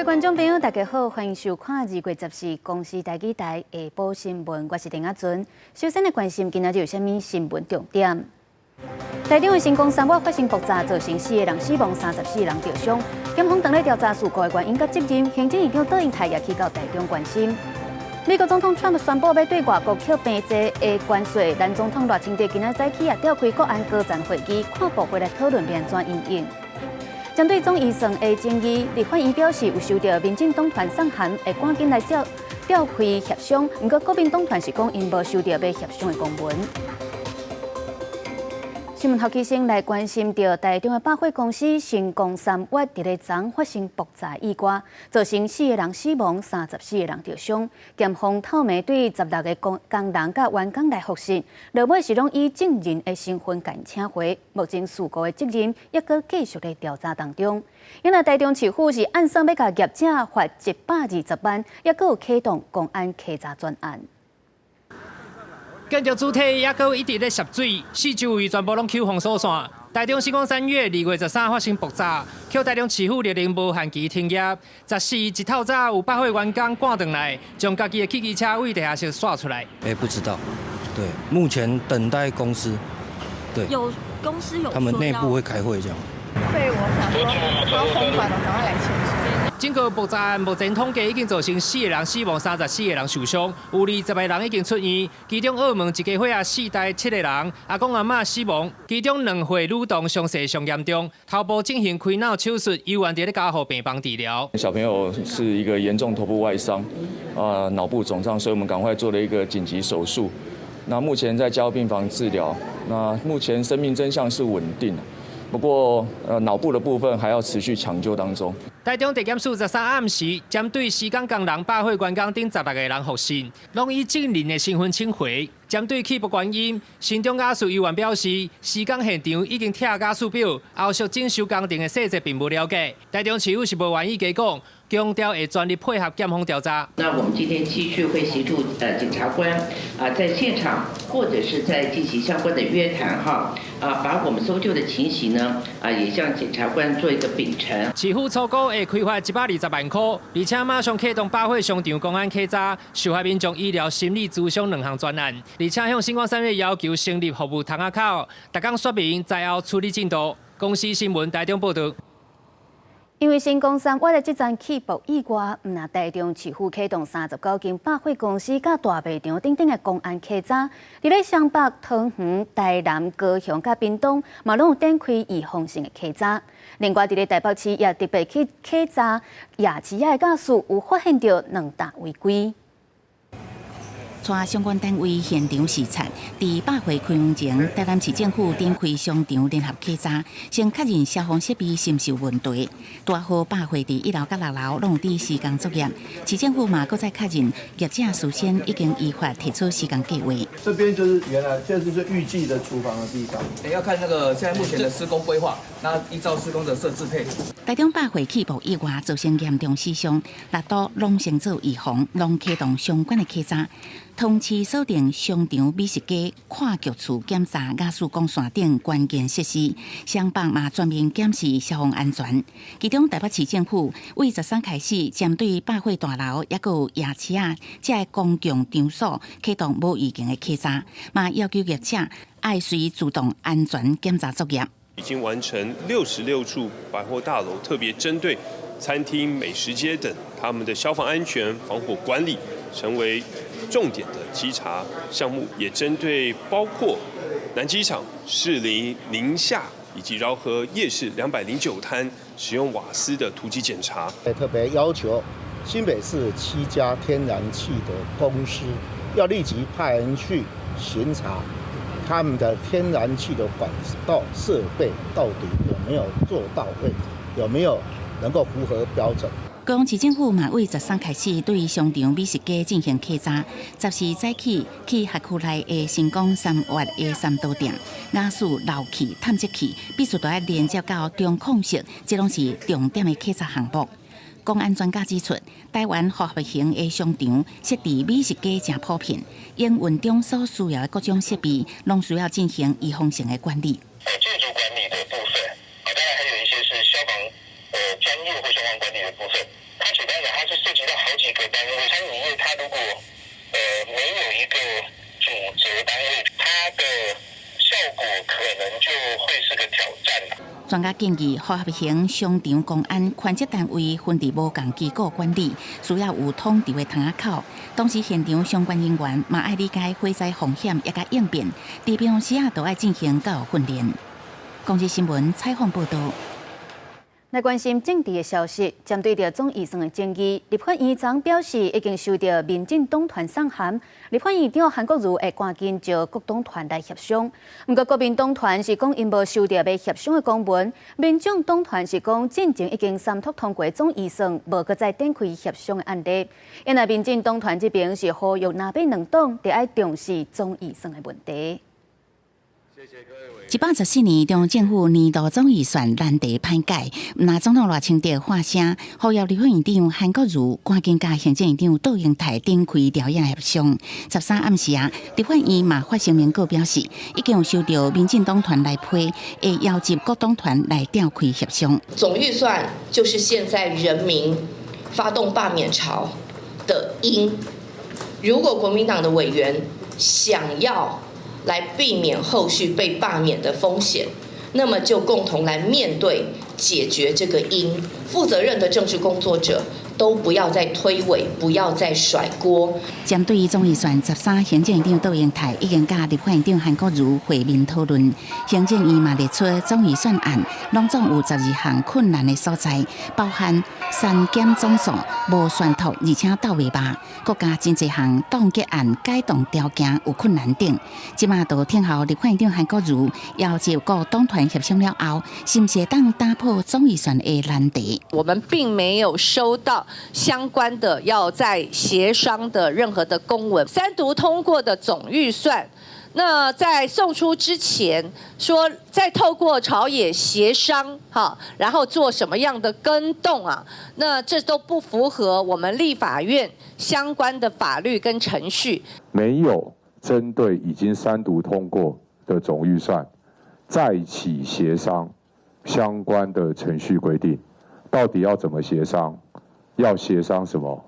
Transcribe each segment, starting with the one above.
位觀眾朋友，大家好，歡迎收看2月14公視台語台下晡新聞，我是陳阿尊。首先來關心今仔日有啥物新聞重點？台中的新光三越發生爆炸，造成四個人死亡，34人著傷。檢方正咧調查事故的原因佮責任，行政院長杜英台也去到台中關心。美國總統川普宣布欲對外國課平濟的關稅，咱總統賴清德今仔早起也召開國安高層會議，跨部會來討論欲按怎因應。針對總預算的爭議，立法院表示有收到民進黨團送函，會趕緊來召開協商。毋過國民黨團是講𪜶無收到欲協商的公文。新聞頭起先來關心著台中的百貨公司新光三越佇咧昨發生爆炸意外，造成四個人死亡，34個人著傷。檢方透暝對16個工人佮員工來複訊，落尾是攏以證人的身份共請回。目前事故的責任猶閣繼續咧調查當中。因為台中市府是按算欲共業者罰120萬，猶閣有啟動公安稽查專案。建築主體猶閣一直咧涉水，四周圍全部攏抾封鎖線。台中新光三越2月13發生爆炸，予台中市府勒令無限期停業。14一透早有百貨員工趕轉來，將家己的汽機車位地下室徙出來。欸，不知道，對，目前等待公司，對，有公司有他們內部會開會這樣。所以我想說，要封館了，趕快來簽署。整個爆炸案目前統計已經造成四個人死亡，34個人受傷，有20個人已經出院。其中澳門一家伙仔四代七個人，阿公阿嬤死亡，其中兩歲女童傷勢上嚴重，頭部進行開腦手術，猶原佇咧加護病房治療。小朋友是一個嚴重頭部外傷，啊，腦部腫脹，所以我們趕快做了一個緊急手術。那目前在加護病房治療，那目前生命徵象是穩定。不過，腦部的部分還要持續搶救當中。台中地檢署13暗時，針對施工工人、百貨員工等16個人複訊，攏以證人的身份請回。針對起爆原因，新中瓦斯猶原表示，施工現場已經拆瓦斯表，後續整修工程的細節並無了解。台中市府是無願意加講，強調會全力配合檢方調查。那我們今天繼續會協助檢察官啊，在現場或者是在進行相關的約談哈啊，把我們搜救的情形呢啊，也向檢察官做一個稟陳。市府初估會開罰120萬塊，而且馬上啟動百貨商場公安稽查，受害民眾醫療、心理諮商兩項專案，而且向新光三越要求成立服務窗仔口，逐工說明災後處理進度。公視新聞台中報導。因為新光三越的這樁氣爆意外，毋但台中市府啟動39間百貨公司佮大賣場等等的公安稽查，佇咧雙北、桃園、台南、高雄佮屏東，嘛攏有展開預防性的稽查。另外，佇咧台北市也特別去稽查夜市仔的駕駛，有發現著兩大違規。帶相關單位現場視察，佇百貨開門前，台南市政府展開商場聯合稽查，先確認消防設備是毋是有問題。大和百貨佇一樓佮六樓攏有佇施工作業，市政府嘛閣再確認業者事先已經依法提出施工計劃。這邊就是原來，這就是預計的廚房的地方。要看那個現在目前的施工規劃，那依照施工的設置配。台中百貨氣爆意外造成嚴重死傷，六都攏先做預防，攏啟動相關的稽查。同時鎖定商場美食街、跨局處檢查瓦斯管線等關鍵設施，雙北嘛全面檢視消防安全。其中台北市政府為13開始，針對百貨大樓抑閣有夜市仔這个公共場所啟動無預警的稽查，嘛要求業者愛隨自動安全檢查作業。已經完成66處百貨大樓，特別針對餐廳、美食街等，他們的消防安全、防火管理成為重點的稽查項目，也針對包括南機場、士林、寧夏以及饒河夜市209攤使用瓦斯的突擊檢查。特別要求新北市七家天然氣的公司要立即派人去巡查他們的天然氣的管道設備到底有沒有做到位，有沒有能夠符合標準。高雄市政府嘛，為13開始對商場美食街進行稽查，14早起去轄區內的新光三越的三多店，瓦斯漏氣探測器必須都愛連接到中控室，這攏是重點的稽查項目。公安專家指出，台灣複合型的商場設置美食街誠普遍，營運中所需要的各種設備，攏需要進行預防性的管理。建築管理的部分，啊，當然還有一些是消防專業或消防管理的部分。它簡單講，它是涉及到好幾個單位。餐飲業它如果沒有一個主責單位，它的效果可能就會是個挑戰。專家建議，複合型商場公安權責單位分佇無仝機構管理，需要有統籌的窗仔口。同時，現場相關人員嘛愛理解火災風險，以及應變，佇平常時啊，都愛進行教育訓練。公視新聞採訪報導。來關心政治的消息，針對著總預算的爭議，立法院長表示已經收到民進黨團送函，立法院長韓國瑜會趕緊召各黨團來協商。毋過國民黨團是講𪜶無收到欲協商的公文，民眾黨團是講進前已經三讀通過總預算，無閣再展開協商的案例。因為民進黨團這邊是呼籲藍白兩黨著愛重視總預算的問題。114年，中央政府年度總預算難題歹解，毋但總統賴清德發聲，呼籲立法院長韓國瑜趕緊佮行政院長卓榮泰展開調影協商。13暗時啊，立法院嘛發聲明稿表示，已經有收到民進黨團來批，會邀集各黨團來召開協商。總預算就是現在人民發動罷免潮的因。如果國民黨的委員想要來避免後續被罷免的風險，那麼就共同來面對解決這個因。負責任的政治工作者都不要再推諉，不要再甩鍋。針對總預算13，行政院長卓榮泰已經佮立法院長韓國瑜會面討論。行政院嘛列出總預算案，攏總有12項困難的所在，包含刪減總數無宣讀，而且鬥袂罷，閣加真濟項凍結案改動條件有困難等。這馬就聽候立法院長韓國瑜邀集各黨團協商了後，是毋是會當打破總預算的難題？我們並沒有收到相關的要再協商的任何的公文。三讀通過的總預算，那在送出之前，說再透過朝野協商，哈，然後做什麼樣的更動啊？那這都不符合我們立法院相關的法律跟程序。沒有針對已經三讀通過的總預算再起協商相關的程序規定，到底要怎麼協商？要協商什麼？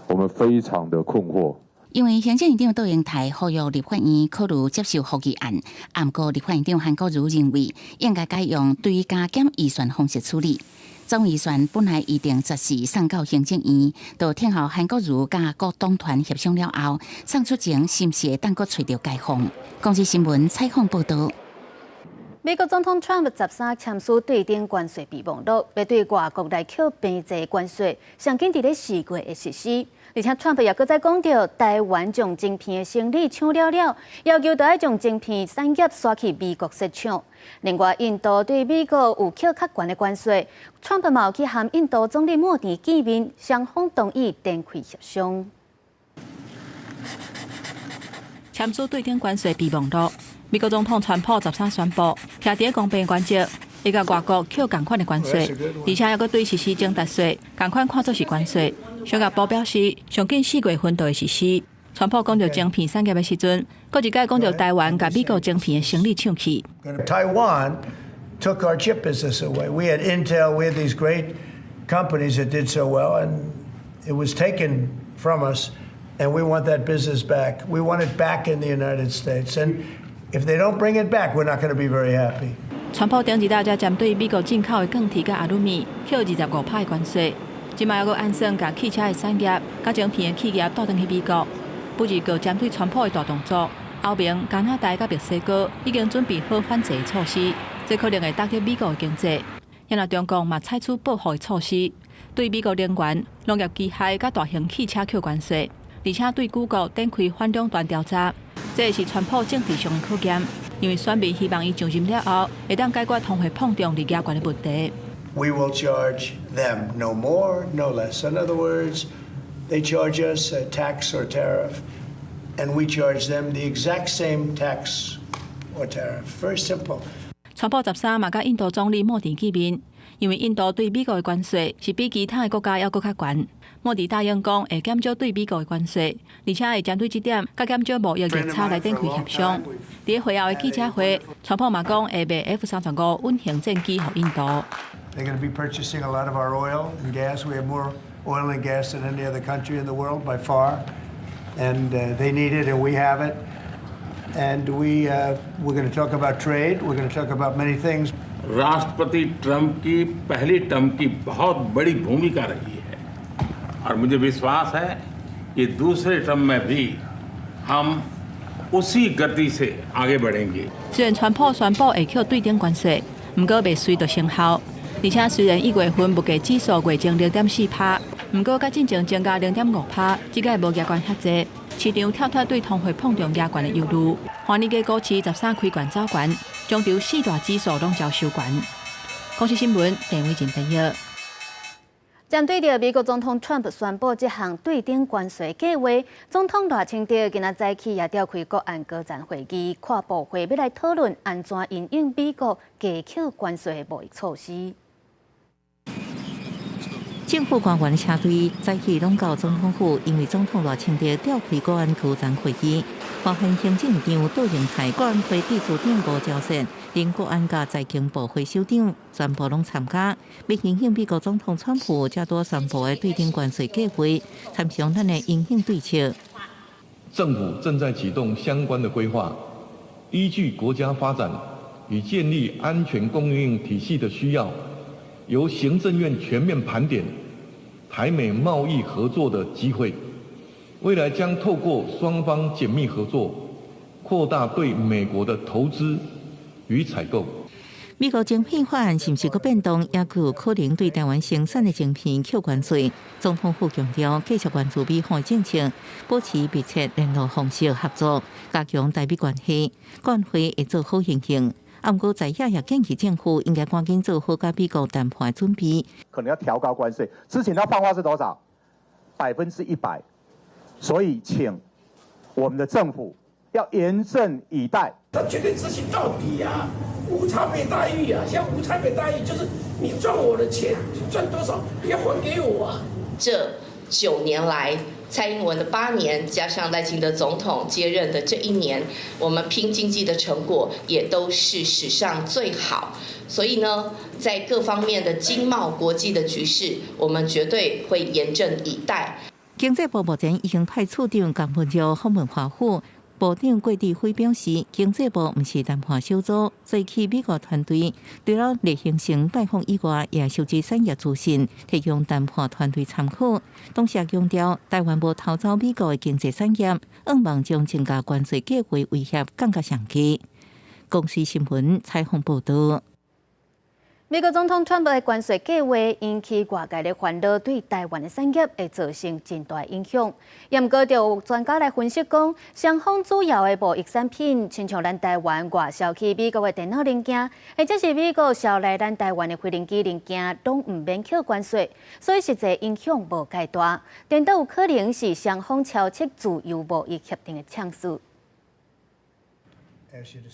我們非常的困惑。因為行政院長卓榮泰呼籲立法院考慮接受附議案，毋過立法院長韓國瑜認為應該改用追加減預算方式處理。總預算本來預定14送到行政院，就聽候韓國瑜佮各黨團協商了後，送出前是毋是會當閣揣著解方？公視新聞採訪報導。美國總統川普13簽署對等關稅備忘錄，欲對外國來課平濟關稅，上緊佇咧4月會實施。而且川普也閣再講著，台灣將晶片的生理搶了了，要求著愛將晶片產業徙去美國設廠。另外，印度對美國有課較懸的關稅，川普嘛有去和印度總理莫迪見面，雙方同意展開協商。簽署對等關稅備忘錄。美國總統川普13宣布，徛佇公平原則，會共外國課仝款的關稅，而且猶閣對實施增值稅，仝款看做是關稅。商業部表示，上緊4月份就會實施。川普講著晶片產業的時陣，閣一擺講著台灣共美國晶片的生理搶去。 Taiwan took our chip business away. We had Intel, we had these great companies that did so well, and it was taken from us, and we want that business back. We want it back in the United States, and if they don't bring it back, we're not going to be very happy. 川普頂一禮才針對美國進口的鋼鐵佮阿魯米課25%的關稅，這擺猶閣按算共汽車的產業、佮晶片的企業帶轉去美國。不過針對川普的大動作，歐盟、加拿大佮墨西哥已經準備好反制的措施，這可能會打擊美國的經濟。然後中國嘛採取報復的措施，對美國能源、農業機械佮大型汽車課關稅，而且對谷歌展開反壟斷調查。這是川普政治上的考驗，因為選民希望伊上任了後，會當解決通貨膨脹而加懸的問題。 We will charge them no more, no less. In other words, they charge us a tax or tariff, and we charge them the exact same tax or tariff. Very simple. 川普13嘛佮印度總理莫迪見面，因為印度對美國的關稅是比其他的國家猶閣較懸。莫迪答應講會減少對美國的關稅，而且會針對這點，佮減少貿易逆差來展開協商。佇會後的記者會，川普嘛講會賣 F-35隱形戰機予印度。 They're going to be purchasing a lot of our oil and gas. We have more oil and gas than any other country in the world by far, and they need it, and we have it. And we're going to talk about trade. We're going to talk about many things. राष्ट्रपति Trump की पहली term की बहुत बड़ी भूमिका रही है और मुझे विश्वास है कि दूसरे टर्म में भी हम उसी गति से आगे बढ़ेंगे。雖然川普宣布會扣對等關稅，毋過袂隨就生效。而且雖然一月份物價指數月增0.4趴，毋過佮進前增加0.5趴，這個無額懸遐濟。市場跳脫對通貨膨脹額懸的憂慮，華爾街股市13開懸走懸，終場四大指數攏遭收懸。公視新聞鄭偉靜編譯。針對著美國總統川普宣布這項對等關稅計劃，總統賴清德今仔早起也召開國安高層會議，跨部會欲來討論按怎因應美國加扣關稅的貿易措施。政府官員車隊早起攏到總統府，因為總統賴清德召開國安高層會議，包含行政院長杜榮泰、國安會秘書長吳釗燮、林國安佮財經部會首長全部攏參加。欲因應美國總統川普才拄宣布的對等關稅計劃，參詳咱的因應對策。政府正在啟動相關的規劃，依據國家發展與建立安全供應體系的需要，由行政院全面盤點台美貿易合作的機會，未來將透過雙方緊密合作，擴大對美國的投資與採購。美國晶片法案是毋是閣變動，也有可能對台灣生產的晶片扣關稅。總統府強調，繼續關注美方的政策，保持密切聯絡方式合作，加強台美關係，國安會會做好因應。啊，毋過在野也建議政府應該趕緊做好佮美國談判的準備。可能要調高關稅，之前他放話是多少？100%。所以請我們的政府要嚴陣以待。他絕對執行到底啊！無差別待遇啊！像無差別待遇，就是你賺我的錢，賺多少你要還給我啊！這9年來，蔡英文的8年，加上賴清德總統接任的這一年，我們拼經濟的成果也都是史上最好。所以呢，在各方面的經貿國際的局勢，我們絕對會嚴陣以待。經濟部目前已經派處長江文耀訪問華府。部長郭智輝表示，經濟部毋是談判小組，所以去美國團隊除了例行性拜訪以外，也收集產業資訊，提供談判團隊參考。同時強調，台灣無偷走美國的經濟產業，向望將增加關稅計劃威脅降到上低。公視新聞採訪報導。美國總統川普的關稅計劃引起外界的煩惱，對台灣的產業會造成真大影響。也毋過，就有專家來分析講，雙方主要的貿易產品，親像咱台灣外銷去美國的電腦零件，或者是美國銷來咱台灣的飛行機零件，攏毋免扣關稅，所以實際影響無蓋大。顛倒有可能是雙方超出自由貿易協定的嘗試。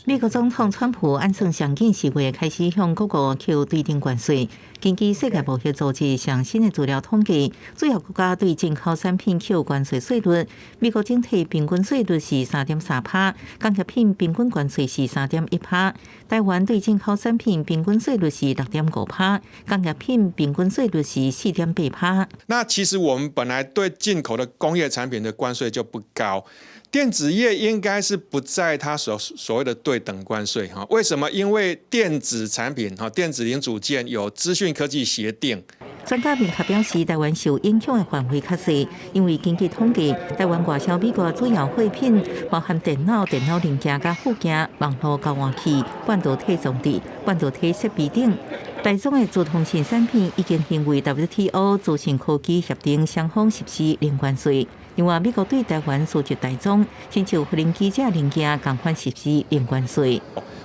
美國總統川普按算上緊4月開始向各國扣對等關稅。根據世界貿易組織上新的資料統計，主要國家對進口產品扣關稅稅率，美國整體平均稅率是3.3趴，工業品平均關稅是3.1趴。台灣對進口產品平均稅率是6.5趴，工業品平均稅率是4.8趴。那其實我們本來對進口的工業產品的關稅就不高。電子業應該是不在它所謂的對等關稅哈？為什麼？因為電子產品哈，電子零組件有資訊科技協定。專家明確表示，台灣受影響的範圍較細，因為根據統計，台灣外銷美國主要貨品包含電腦、電腦零件佮附件、網路交換器、半導體裝置、半導體設備等。台中的資通訊產品已經因為 WTO 資訊科技協定雙方實施零關稅。另外，美國對台灣輸出大宗，親像飛行機這零件，仝款實施零關稅。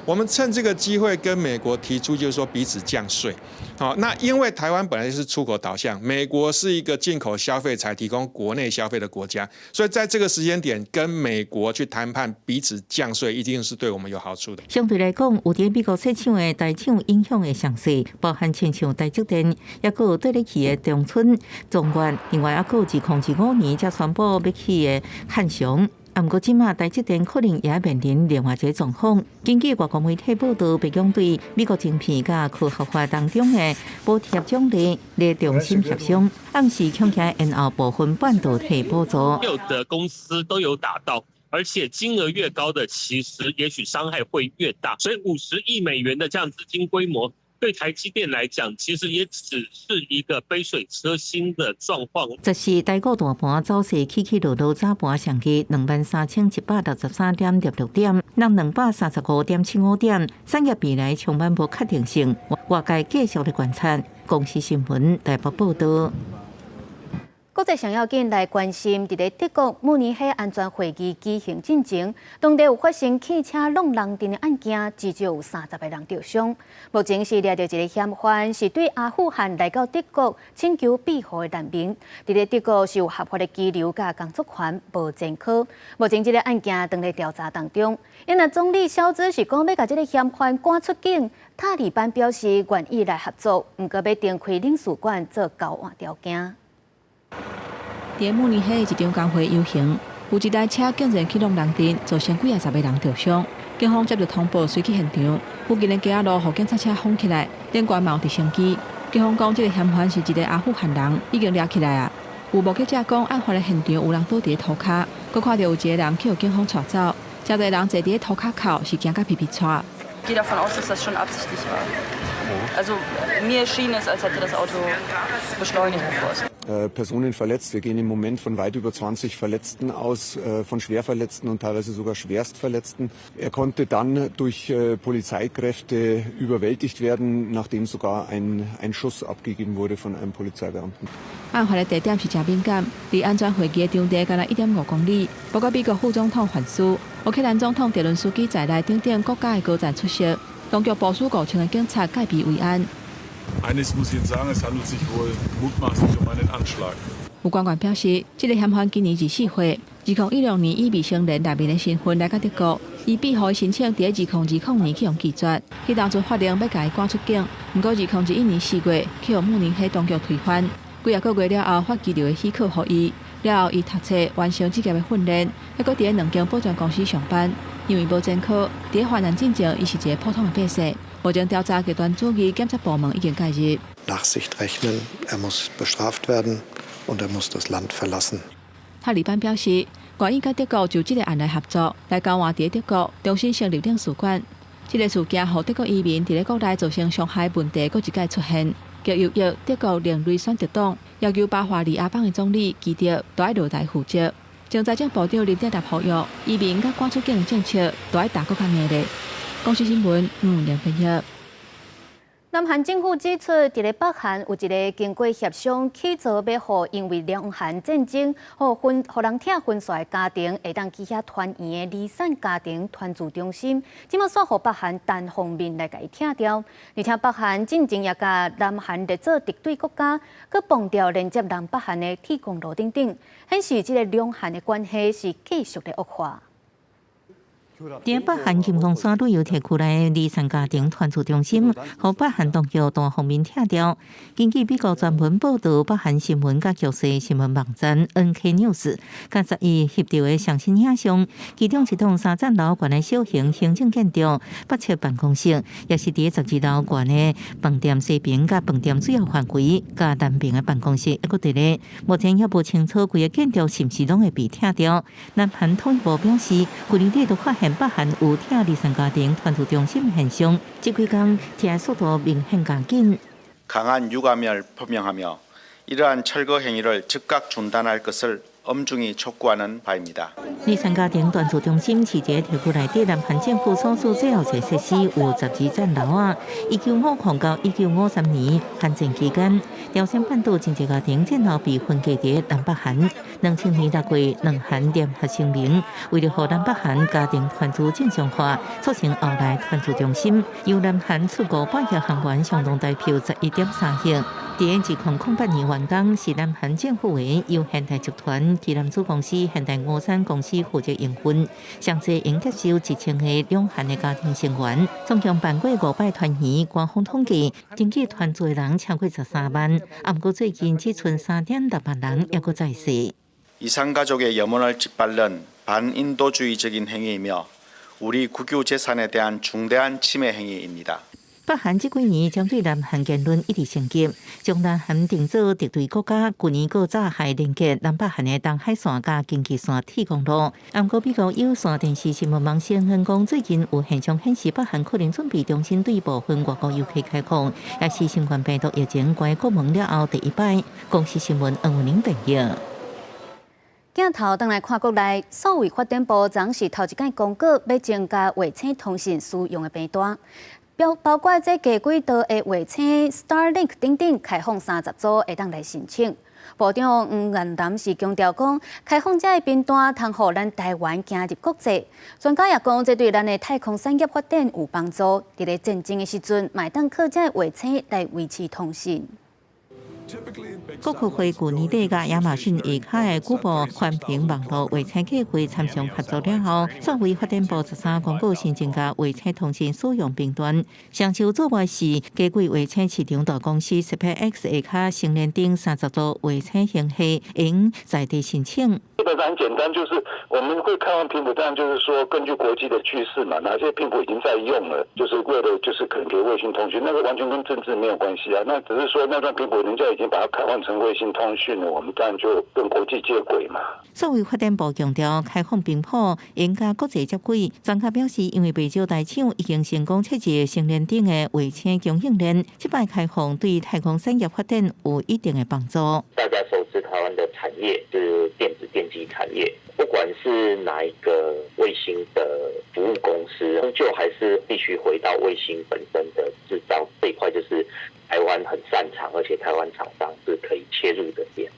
我們趁這個機會跟美國提出，就是說彼此降稅。好，那因為台灣本來就是出口導向，美國是一個進口消費才提供國內消費的國家，所以在這個時間點跟美國去談判彼此降稅，一定是對我們有好處的。相對來講，有佇美國設廠的台廠影響會上細，包含親像台積電，抑閣有對咧去的長春、中原，另外抑閣有2025年才宣布欲起的漢翔。啊，毋過這馬台積電可能也面臨另外一個狀況。根據外國媒體報道，白宮對美國晶片佮科學法當中的補貼獎勵來重新協商，暗示恐驚延後部分半導體補助。所有的公司都有打到，而且金額越高的，其實也許傷害會越大。所以50億美元的這樣資金規模，對台積電來講，其實也只是一個杯水車薪的狀況。這是台股大盤走勢起起落落，早盤上去23,163.66點，落235.75點，產業未來充滿無確定性，外界繼續咧觀察。公視新聞台北報道。國際上要緊來關心，佇咧德國慕尼黑安全會議舉行進前，當地有發生汽車挵人陣的案件，至少有30個人著傷。目前是掠著一个嫌犯，是對阿富汗來到德國請求庇護的難民。佇咧德國是有合法的居留佮工作權，無前科。目前這个案件正咧調查當中。因為總理蕭茲是講欲共這个嫌犯趕出境，塔利班表示願意來合作，毋過欲重開領事館做交換條件。佇慕尼黑一場工會遊行，有一台車竟然去挵人陣，造成幾仔十个人著傷。警方接著通報，隨去現場，附近的街仔路予警察車封起來，頂懸嘛有直升機。警方講，這个嫌犯是一个阿富汗人，已經掠起來啊。有目擊者講，案發的現場有人倒佇咧塗跤，閣看著有一个人去予警方帶走，誠濟人坐佇咧塗跤口是驚甲皮皮掣。 Gehe davon aus, dass das schon absichtlich war. Also mir schien es, als hätte das Auto beschleunigt, bevor es Personen verletzt. Wir gehen im Moment von weit über 20 Verletzten aus, von Schwerverletzten und teilweise sogar Schwerstverletzten. Er konnte dann durch Polizeikräfte überwältigt werden, nachdem sogar ein Schuss abgegeben wurde von einem Polizeibeamten. 案發的地點是誠敏感，離安全會議的場地干焦1.5公里。包括美國副總統范斯、烏克蘭總統澤倫斯基在內等等國家的高層出席。當局部署5000个警察戒備維安。 Eines muss ich Ihnen sagen, es handelt sich wohl mutmaßlich um einen Anschlag. 有官員表示，這个嫌犯今年24歲，2016年以未成年難民的身份來到德國，伊庇護的申請佇2020年去予拒絕，彼當陣法令欲共伊趕出境，毋過2021年4月去予慕尼黑當局推翻。幾仔個月了後，發居留的許可予伊，了後伊讀冊完成職業的訓練，猶閣佇咧兩間保全公司上班。因為無前科，佇咧犯案進前，伊是一个普通的百姓。目前調查極端主義檢察部門已經介入。 Nachsicht rechnen, er muss bestraft werden und er muss das Land verlassen. 塔利班表示，願意佮德國就這个案來合作，來交換佇咧德國重新成立領事館。這个事件予德國移民佇咧國內造成傷害問題，閣一擺出現。極右翼德國另類選擇黨要求巴伐利亞邦的總理基德都愛落台負責。前財政部長林德納呼籲，移民佮趕出境的政策都愛打閣較硬咧。公視新聞，梁編譯。南韓政府指出，佇咧北韓有一个經過協商起草，欲予因為兩韓戰爭予分予人拆分散的家庭會當去遐團圓的離散家庭團聚中心，這馬煞予北韓單方面來共伊拆掉。而且北韓進前也共南韓列做敵對國家，閣崩掉連接南北韓的鐵公路等等，顯示這个兩韓的關係是繼續咧惡化。佇北韓金剛山旅遊特區內的離散家庭團聚中心，予北韓當局單方面拆掉。根據美國專門報導北韓新聞佮局勢新聞網站 NK News，佮11翕著的上新影像，其中一棟三層樓懸的小型行政建築北側辦公室，也是佇12樓懸的飯店西邊佮飯店主要範圍佮南邊的辦公室，猶閣佇咧。目前猶無清楚規个建築是毋是攏會被拆掉。南韓統一部表示，去年底就發現北韓有拆離散家庭團聚中心現象，這幾工拆速度明顯加緊。 강한 유감을 표명하며 이러한 철거 행위를 즉각 중단할 것을 엄중히 촉구하는 바입니다. 離散家庭團聚中心是一个特區內底南韓政府所屬最後一个設施，有12層樓仔。1950到1953年韓戰期間，朝鮮半島真濟家庭戰後被分割佇南北韓。2000年6月，兩韓聯合聲明，為著予南北韓家庭團聚正常化，促成後來團聚中心由南韓出500億韓元，相當台幣11.3億。佇2008年完工，是南韓政府的由現代集團旗艦子公司現代五產公司負責營運，上濟會接收1000個兩韓的家庭成員，總共辦過五擺團圓。官方統計，登記團聚的人超過13萬，啊，毋過最近只賰3.6萬人猶閣在世。 이산가족의 염원을 짓밟는 반인도주의적인 행위이며 우리 국유재산에 대한 중대한 침해 행위입니다。北韓這幾年針對南韓言論一直升級，將南韓定做敵對國家。舊年閣炸害連結南北韓的東海線佮京畿線鐵公路。毋過美國有線電視新聞網CNN講，最近有現象顯示北韓可能準備重新對部分外國遊客開放，也是新冠病毒疫情關國門了後第一擺。公視新聞黃文玲編譯。鏡頭轉來看國內，數位發展部昨是頭一擺公告，欲增加衛星通訊使用的頻段。包括這低軌道的衛星 Starlink 等等，開放30組會當來申請。部長黃彥南是強調講，開放這个頻段，通予咱台灣行入國際。專家也講，這對咱的太空產業發展有幫助。佇咧戰爭的時陣，嘛會當靠這个衛星來維持通訊。國科會舊年底佮亞馬遜下跤的古堡寬頻網路衛星計劃參詳合作了後，數位發展部13公告新增加衛星通訊使用頻段。上手做法是低軌衛星市場大公司 SpaceX 下跤星鏈頂30組衛星星系，用在地申請。基本上很簡單，就是我們會開放頻譜，當然就是說根據國際的趨勢嘛，哪些頻譜已經在用了，就是為了就是可能給衛星通訊，那個完全跟政治沒有關係啊。那只是說那段頻譜人家已經把它開放成衛星通訊了，我們當然就跟國際接軌嘛。數位發展部強調，開放頻譜應佮國際接軌。專家表示，因為袂少大廠已經成功設置星鏈頂的衛星供應鏈，這擺開放對太空產業發展有一定的幫助。大家熟知台灣的產業是電子電機產業，不管是哪一個衛星的服務公司，終究還是必須回到衛星本身的製造這一塊，就是台灣很擅長，而且台灣廠商是可以切入的點。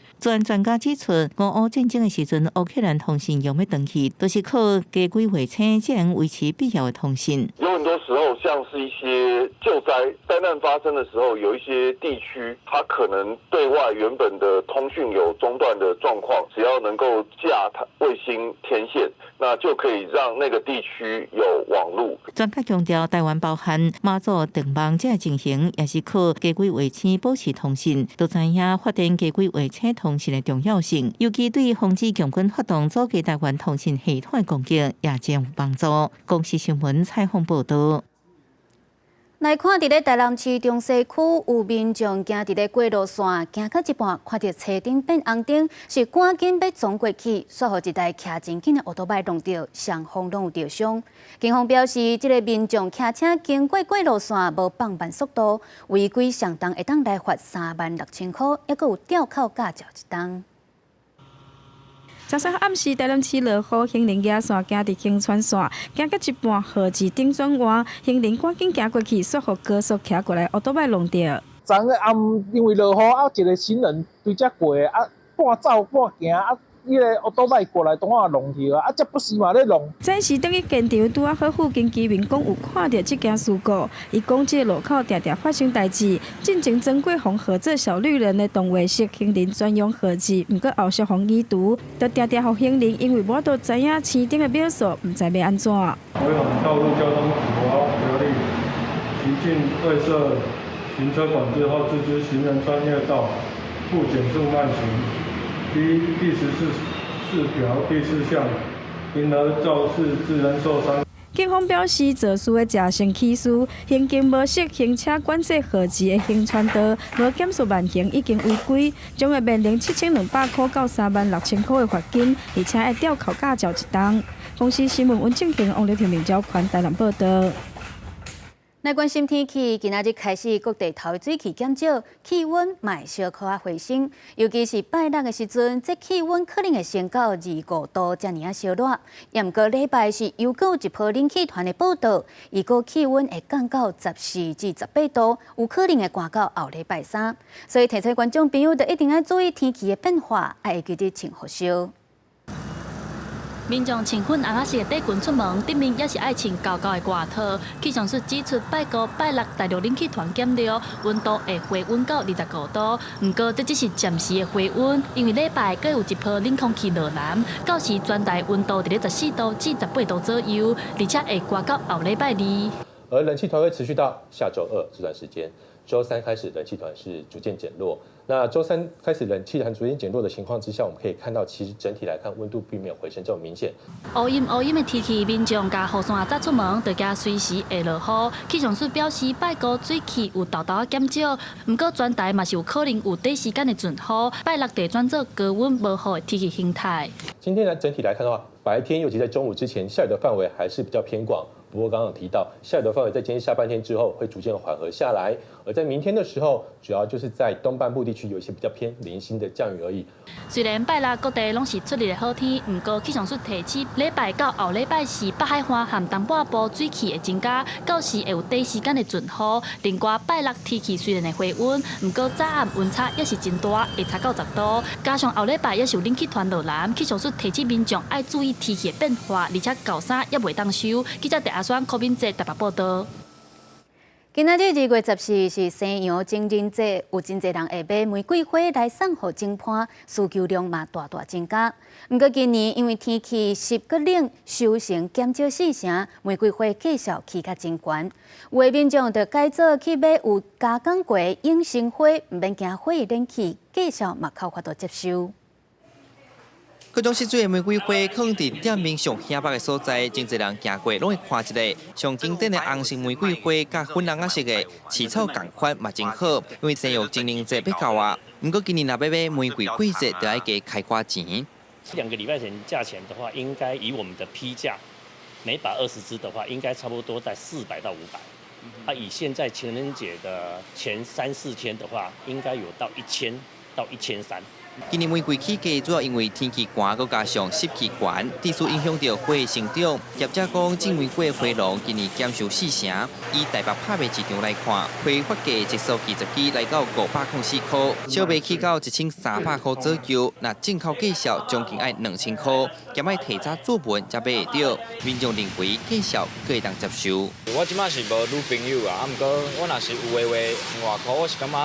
專家指出，俄烏戰爭的時陣，烏克蘭通訊用欲斷去，都是靠低軌衛星才能維持必要的通訊。有很多時候，像是一些救災災難發生的時候，有一些地區，它可能對外原本的通訊有中斷的狀況，只要能夠架衛星天線，那就可以讓那個地區有網路。專家強調，台灣包含馬祖斷網這个情形，也是靠低軌衛星保持通訊，都知影發展低軌衛星通訊的重要性，尤其對防止共軍發動阻隔台灣通訊系統的攻擊，也真有幫助。公視新聞採訪報道。來看，佇咧台南市中西區有民眾行佇咧過路線，行到一半，看著車頂變紅燈，是趕緊欲衝過去，煞予一台騎真緊的歐多擺挵著，雙方攏有著傷。警方表示，這个民眾騎車經過過路線無放慢速度，違規上重會當來罰36,000箍，猶閣有吊扣駕照一冬。昨暗時台南市落雨，行人野線行佇行川線，行到一半，號誌頂轉彎，行人趕緊行過去，煞予高速騎過來，歐多擺挵著。昨暗因為落雨啊，一个行人對這過啊，半走半行啊。彼个歐多擺過來，當我挵著啊！啊，這不時嘛咧挵。暫時轉去現場，拄仔好附近居民講有看著這件事故，伊講這个路口定定發生代誌。進前曾過予號做小綠人的動畫式行人專用號誌，毋過後續予移除，就定定予行人因為無法度知影青燈的秒數，毋知欲按怎。違反道路交通條例，行進未設行車管制後，自知行人專用道，不減速慢行。依第14條第4項，因而肇事致人受傷。警方表示，肇事的謝姓騎士行經無設行車管制號誌的行川道，無減速慢行，已經違規，將會面臨7,200箍到36,000箍的罰金，而且會吊扣駕照一冬。公視新聞溫正平、王麗婷、明昭寬台南報道。來關心天氣，今仔日開始各地頭水氣減少，氣溫嘛會小可仔回升。尤其是拜六的時陣，這氣溫可能會升到25度遮爾仔燒熱。也毋過禮拜是又閣有一波冷氣團的報到，預估氣溫會降到14至18度，有可能會寒到後禮拜三。所以提醒觀眾朋友，就一定愛注意天氣的變化，愛會記得穿厚衫。民眾穿粉紅仔色的短裙出門，頂面也是愛穿厚厚的外套。氣象署指出，拜五、拜六大陸冷氣團減弱，溫度會回溫到25度。毋過這只是暫時的回溫，因為禮拜閣有一波冷空氣落南，到時全台溫度佇咧14度至18度左右，而且會寒到後禮拜二。而冷氣團會持續到下週二這段時間，週三開始冷氣團是逐漸減弱。那周三開始冷氣團逐漸減弱的情況之下，我們可以看到，其實整體來看溫度並沒有回升這麼明顯。烏陰烏陰的天氣，民眾共雨傘早出門，就驚隨時會落雨。氣象署表示，拜五水汽有沓沓仔減少，毋過全台嘛是有可能有短時間的陣雨。拜六就轉做高溫無雨的天氣形態。今天來整體來看的話，白天尤其在中午之前，下雨的範圍還是比較偏廣。不過剛剛有提到，下雨的範圍在今天下半天之後會逐漸緩和下來，而在明天的時候，主要就是在東半部地區有一些比較偏零星的降雨而已。雖然拜六各地攏是出日的好天，毋過氣象署提醒，禮拜到後禮拜四北海岸和東半部水汽會增加，到時會有短時間的陣雨。另外拜六天氣雖然會回溫，毋過早暗溫差也是真大，會差到10度。加上後禮拜也是有冷氣團落南，氣象署提醒民眾愛注意天氣的變化，而且厚衫也袂當收。記者鄭阿雙、柯敏哲台北報道。今仔日2月14是西洋情人節，有真濟人會買玫瑰花來送予情伴，需求量嘛大大增加。毋過今年因為天氣濕閣冷，收成減少四成，玫瑰花價數起較真懸。有的民眾就改做去買有加工過的永生花，毋免驚火冷氣，價數嘛較有法度接受。各種色水的玫瑰花，囥佇店面上顯目的所在，真濟人行過攏會看一下。上經典的紅色玫瑰花，佮粉紅仔色的飼草仝款嘛真好，因為西洋情人節欲到啊。毋過今年若欲買玫瑰過節，就愛加開寡錢。 2個禮拜前價錢的話，應該以我們的批價，每把20支的話，應該差不多在400到500。啊，以現在情人節的前三四天的話，應該有到1000到1300。今年玫瑰起價主要因為天氣寒，閣加上濕氣懸，致使影響著花的生長。業者講，種玫瑰的花農今年減收四成。以台北拍賣市場來看，批發價一束20支來到504塊，小賣起到1300塊左右。若進口價數將近愛2000塊，兼愛提早做文才買會著。民眾認為價數閣會當接受。我這擺是無女朋友啊，啊，毋過我若是有的話，兩外箍，我是感覺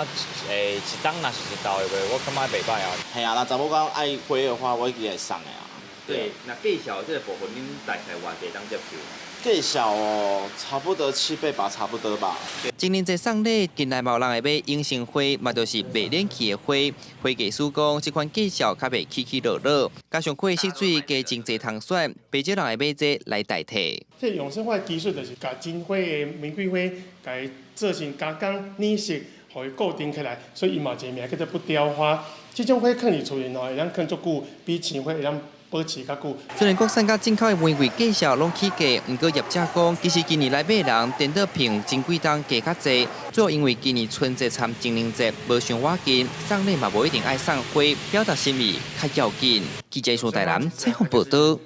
一冬若是一斗的話，我感覺袂䆀啊。係啊，若查某講愛花的話，我一定會送的啊。對，那價數這個部分，恁大概偌濟當接受？價數哦，差不多7倍吧，差不多吧。情人節送禮，近來嘛有人會買永生花，嘛就是袂冷氣的花。花藝師講，這款價數較袂起起落落，加上花色水加真濟通選，袂少人會買這來代替。這永生花技術就是共真花的玫瑰花，共伊做成加工染色，予伊固定起來，所以伊嘛有一個名叫做不凋花。這種花囥佇厝裡頭會當囥足久，比鮮花會當保持較久。雖然國產佮進口的玫瑰價數攏起價，毋過業者講，其實今年來買人顛倒憑真幾冬加較濟，主要因為今年春節摻情人節無傷倚近，送禮嘛無一定愛送花，表達心意較要緊。記者蘇台南採訪報導。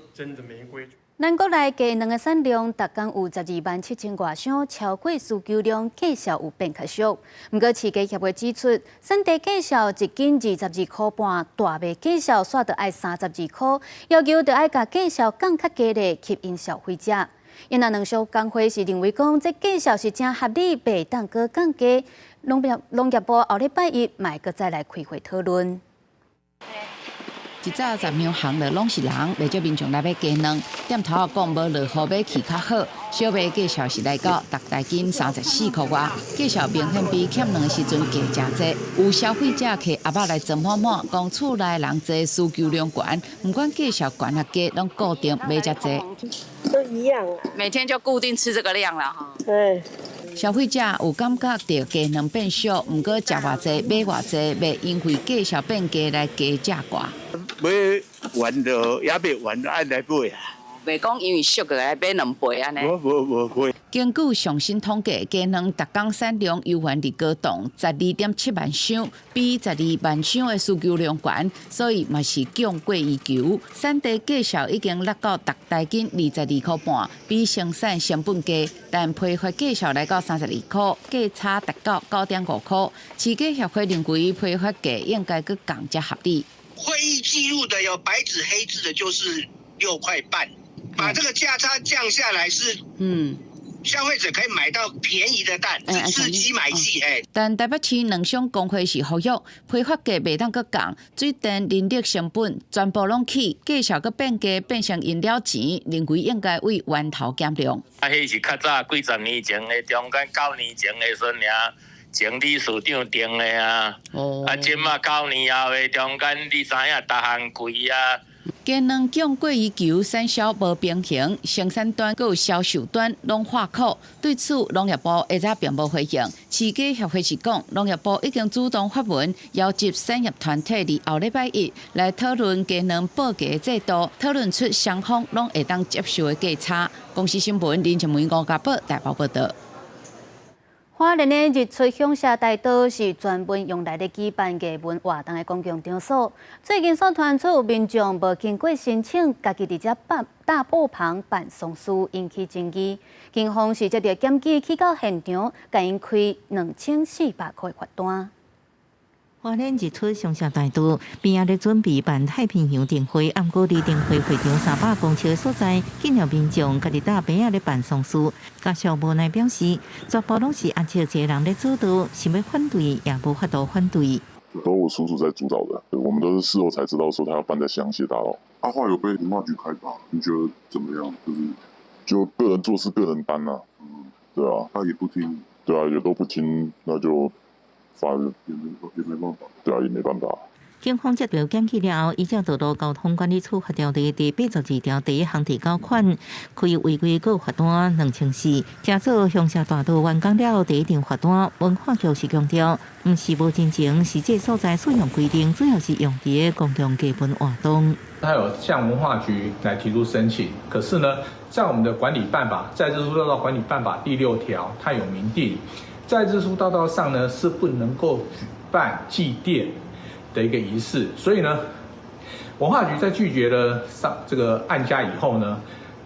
咱國內雞卵的產量，逐工有12萬7千外箱，超過需求量，價數有變較俗。毋過飼雞協會指出，產地價數一斤22.5塊，大賣價數煞著愛32塊，要求著愛共價數降較低咧，吸引消費者。因那農商工會是認為講，這價數是誠合理，袂當閣降低。農業部後禮拜一嘛會閣再來開會討論。一早十娘行就攏是人，袂少民眾來買雞卵。店頭仔講無落雨買氣較好，小賣價數是來到逐大斤34塊外，價數明顯比欠卵的時陣低誠濟。有消費者提盒仔來裝滿滿，講厝內人濟，需求量懸，毋管價數懸抑低，攏固定買遮濟。都一樣啊，每天就固定吃這個量了哈。對。消費者有感覺著雞卵變俗，毋過食偌濟買偌濟，袂因為價數變低來加價掛。買完就猶未完，愛來買啊！袂講因為俗個來買兩倍按呢。無無無會。根據上新統計，雞卵逐工產量猶原佇高檔12.7萬箱，比12萬箱的需求量懸，所以嘛是供過於求。產地價數已經落到逐台斤22.5塊，比生產成本低，但批發價數來到32塊，價差達到9.5塊。飼雞協會認為批發價應該閣降才合理。會議記錄的有白紙黑字的，就是6塊半，把這個價差降下來是，消費者可以買到便宜的蛋，是吃雞買雞哎。但台北市農商工會是呼籲，批發價袂當閣降，水電、人力成本全部攏起，價數閣變低，變成閒了錢，認為應該為源頭減量。啊，彼是較早幾十年前的中間9年前的時陣爾。前理事長定的啊。啊，這馬9年後的中間，你知影逐項貴啊。雞卵供過於求，產銷無平衡，生產端閣有銷售端攏喊苦。對此，農業部下早並無回應。飼雞協會是講，農業部已經主動發文，邀集產業團體佇後禮拜一來討論雞卵報價制度，討論出雙方攏會當接受的價差。公視新聞林靜梅、吳家寶台北報導。花蓮的日出鄉社大道是專門用來咧舉辦藝文活動的公共場所。最近所傳出有民眾無經過申請，家己佇遮辦搭布棚辦喪事，引起爭議。警方是接著檢舉去到現場，共𪜶開2400塊罰單。花蓮日出鄉社大道邊仔咧準備辦太平洋燈會，毋過離燈會會場300公尺的所在，竟有民眾家己搭棚仔咧辦喪事。家屬無奈表示，全部攏是阿叔一個人咧主導，想欲反對也無法度反對。都我叔叔在主導的，我們都是事後才知道說他要辦在香榭大道。阿話有被文化局開罰，你覺得怎麼樣？就是就個人做事個人擔啊，對啊，他也不聽，對啊，也都不聽，那就。也沒辦法，對啊，也沒辦法。警方接到檢舉了後，依照道路交通管理處罰條例第82條第一項第九款，開違規閣罰單2400。這座鄉社大道完工了後第一張罰單，文化局是強調，毋是無真情，是這所在使用規定，主要是用佇公共藝文活動。他有向文化局來提出申請，可是呢，在我們的管理辦法，在日出大道管理辦法第6條，它有明定。在日出大道上呢，是不能夠舉辦祭奠的一個儀式，所以呢，文化局在拒絕了上這個案家以後呢，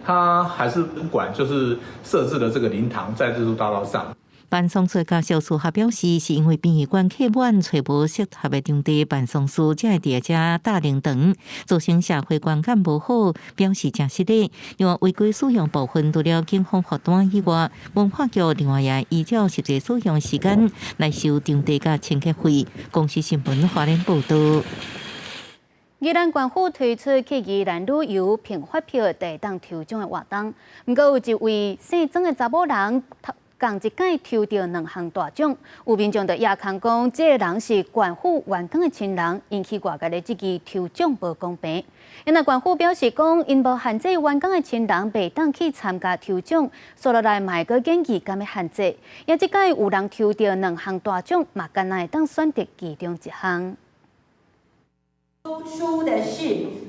他還是不管，就是設置了這個靈堂在日出大道上。辦喪事家屬事後表示，是因為殯儀館客滿，揣無適合的場地辦喪事，才會佇遮搭靈堂，造成社會觀感無好，表示誠失禮。另外，違規使用部分，除了警方罰單以外，文化局另外也依照實際使用時間來收場地佮清潔費。公視新聞花蓮報導。宜蘭縣府推出去宜蘭旅遊憑發票就會當抽獎的活動，毋過有一位姓曾的查某人，仝一擺抽著兩項大獎，有民眾就掖空講，這个人是縣府員工的親人，引起外界的質疑，抽獎無公平。因為縣府表示講，𪜶無限制員工的親人袂當去參加抽獎，煞落來嘛會閣研議敢欲限制。也這擺有人抽著兩項大獎，嘛干焦會當選擇其中一項。出的是